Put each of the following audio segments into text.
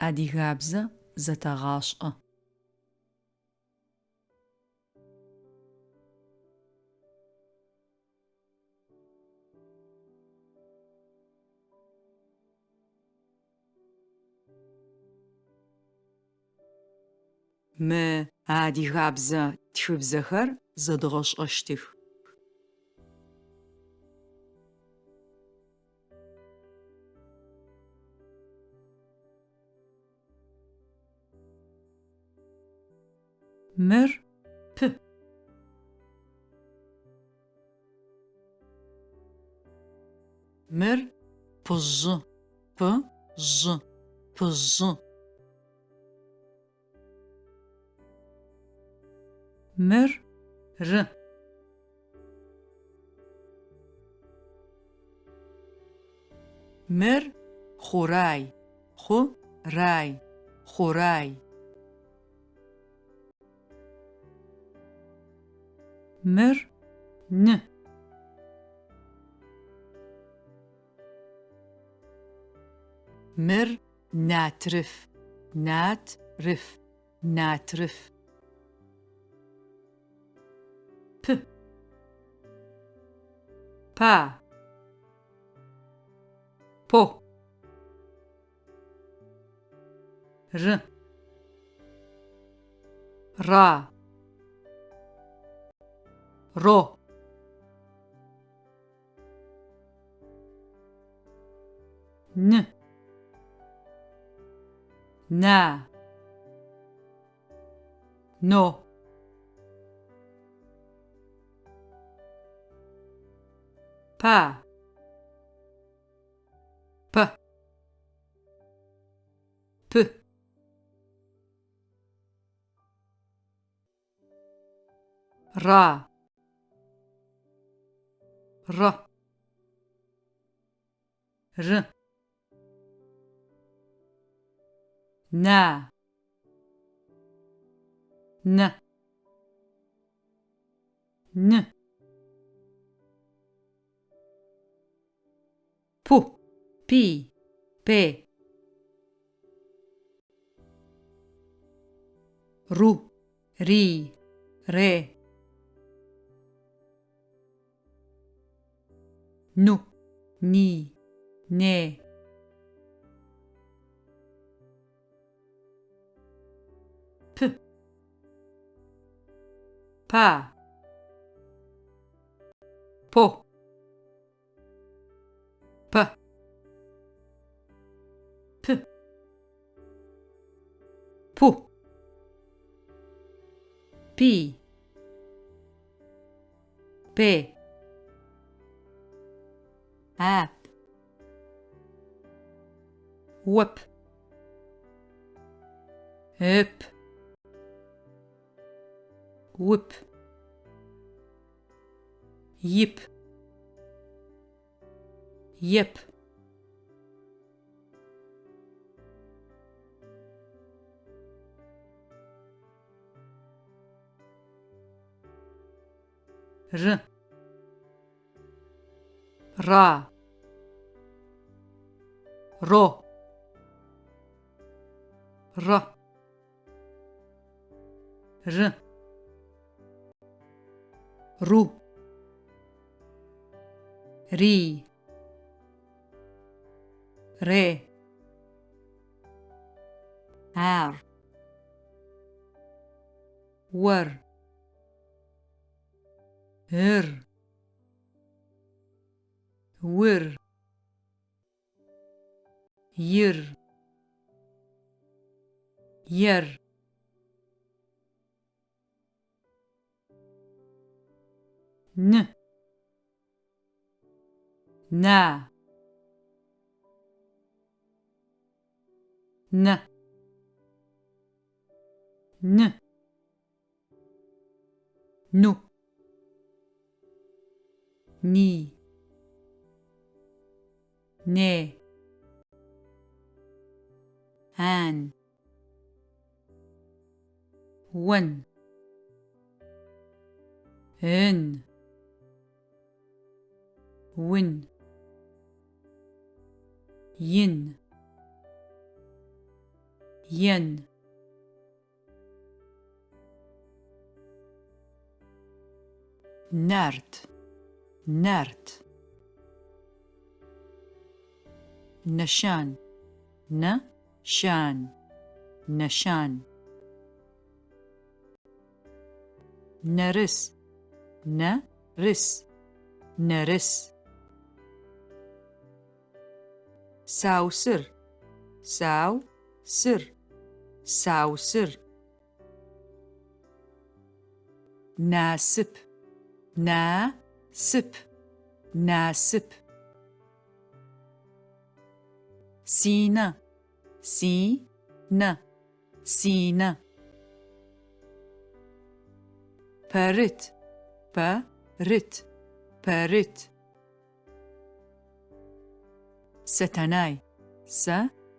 Адыгабзэ зэтэгъашӏэ. Мы адыгабзэ тхыбзэхэр зэдгъэшӏэщтых. Мыр п. Мыр пыжъы, пы-жъы, пыжъы. Мыр ры. Мыр хъурай, хъу-рай, хъурай. Мыр ны. Мыр натрыф, нат-рыф, натрыф. П. Па. По. Р. Ра. Ро. Н. На. Но. Па. П. П. Ра. Р. Р. На. Н. Н. Пу. Пи. Пе. Ру. Ри. Ре. Ну. Ни. Не. П. Па. По. П. П. Пу. Пи. Пе. Ап. Оп. Ып. Уп. Ип. Еп. Р. Ра. Ро. Р. Р. Ру. Ри. Ре. Ар. Ор. Ыр. Ур. Ер. Ер. Н. На. Н. Н. Ну. Ни. Не. Ан. Он. Ын. Ун. Ин. Ен. Нарт, нарт. Нэшан, нэ, шан, нэшан. Нэрыс, нэ, рыс, нэрыс. Саусыр, сау, сыр, саусыр. Насып, на, сып, насып. Синэ, си, нэ, синэ. Пэрыт, пэ, рыт, пэрыт. Сэтэнай, сэ,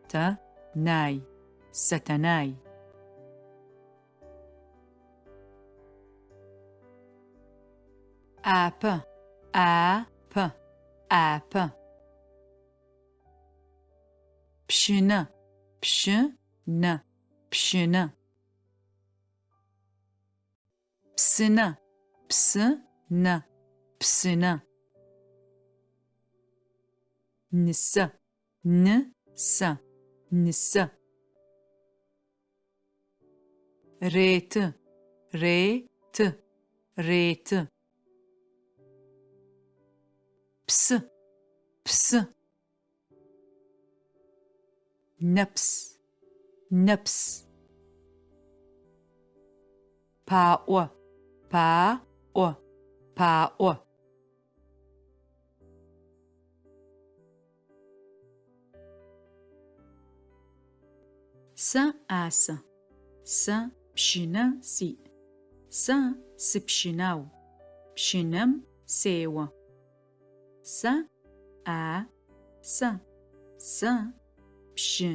тэ, най, Сэтэнай. ӏапэ, а, пэ, ӏапэ. Пщынэ, пщы, нэ, пщынэ. Псынэ, псы, нэ, псынэ. Нысэ, ны, сэ, нысэ. Реты, ре, ты, реты. Псы, псы. Нэпс, нэпс. Паӏо, па, ӏо, паӏо. Сэ ӏасэ. Сэ пщынэ сиӏ. Сэ сыпщынау. Пщынэм сео. Сэ а сэ. Сэ пщы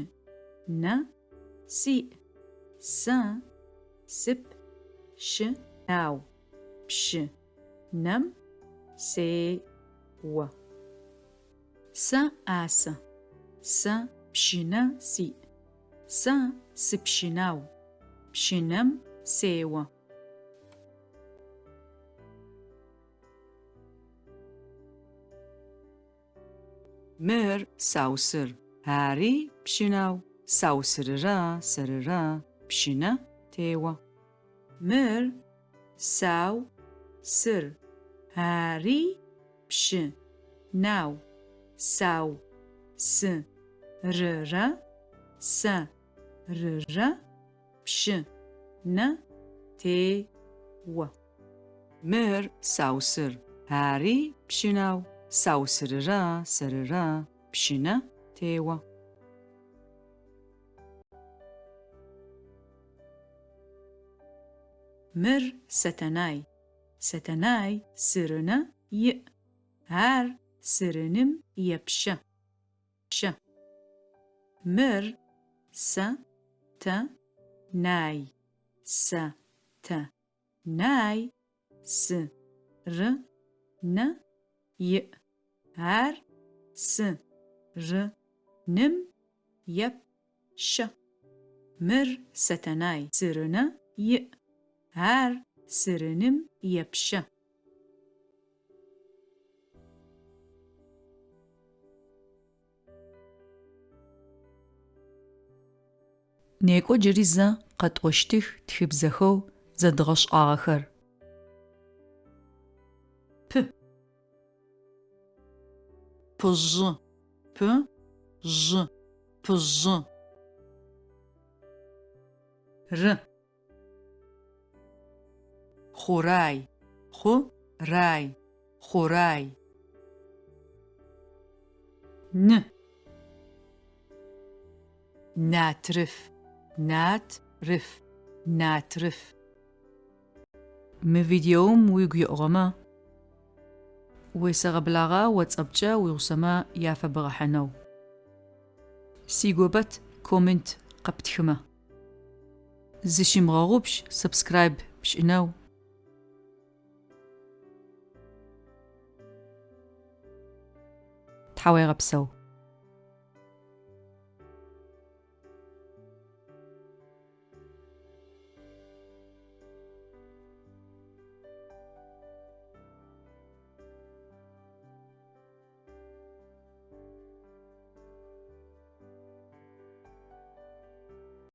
нэ сиӏ. Сэ сып щы нау. Пщы нэм се о. Сэ ӏасэ. Сэ пщынэ сиӏ. Сэ сыпщынау. Пщынэм сео. Мыр Саусыр. Ари пщынау. Саусырырэ сэрырэ пщынэ тео. Мыр сау сыр. Ари пщы нау. Сау сы рырэ сэ рырэ пщы нэ те о. Мыр Саусыр. Ари пщынау. Саусырырэ сэрырэ пщынэ тео. Мыр Сэтэнай. Сэтэнай сырынэ иӏ. Ар сырыным епщэ. Щэ. Мыр сэ тэ най. Сэ тэ най сы ры нэ иӏ. Ар сы ры ным еп щэ. Мыр Сэтэнай сырынэ иӏ. Ар сырыным епщэ. Некӏо джыри зэ къэтӏощтых тхыбзэхэу зэдгъэшӏагъэхэр. П. Пыжъы, пы, жъы, пыжъы. Р. Хъурай, хъу, рай, хъурай. Н. Натрыф, нат, рыф, натрыф. Мы видеом уигу еӏугъэмэ, уесэгъэблагъэ WhatsApp-кӏэ уигъусэмэ яфэбгъэхьынэу. Сигопэт коммент къэптхымэ. Зыщымыгъэгъупш subscribe пшӏынэу. Тхьауегъэпсэу.